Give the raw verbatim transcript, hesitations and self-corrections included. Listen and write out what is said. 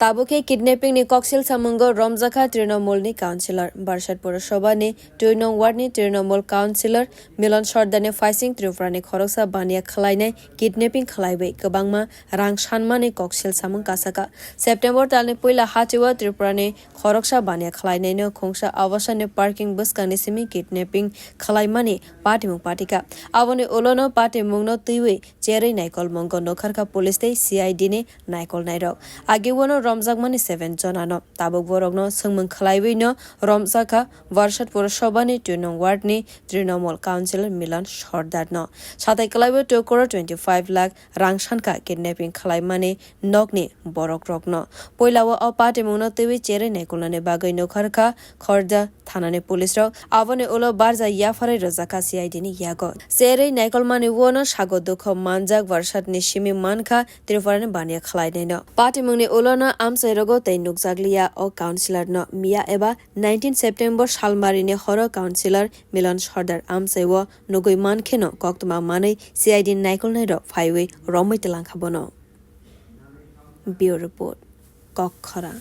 Tabuk khe kidnapping ni koksil samungo romjakha Trinamool ni councillor. Barshat Purasabha ni dui nong ward ni Trinamool councillor Milan Sardar ni phaising Tripura ni khoroksa baniya khwlainai kidnapping khwlaiwi kwbangma rang sanmani koksil samung kasaka. September talni puila hachio Tripura ni khoroksa baniya khwlainaino khungsa abasani parking bwskangni simi kidnapping khwlaimani patimung patika. Aboni ulono patimungno twiwi cherwi naikolmungo nukharkha police tei C I D ni naikolnairok. Agiono romjakmani seven jonano. Tabuk borokno swngmung khwlaiwino romjakha Barshat Purasabha ni dui nong ward ni Trinamool councillor Milan Sardar no. Satai kwlaibo two crore twenty five lakh rang sankha kidnapping khwlaimani nokni borokrokno. Puilao o patimungno twiwi cherwi naikolnani bagwi nukharkha Khorda thanani police rok. Aboni ulo barja yapharwi rwjakha C I D ni yago. Cherwi naikolmani uono sago dukho manjak Barshat ni simi mankha Tripura ni baniya khwlainaino. Patimungni ulono amchairogo tei nukjakliya o councillor no. Miya eba nineteen September salmarini horo councillor Milan Sardar amchaiwo nugwi mankheno koktwma manwi C I D ni naikolnairok phaiwi romwi twlangkha bono. Bureau Report, Kokkhorang.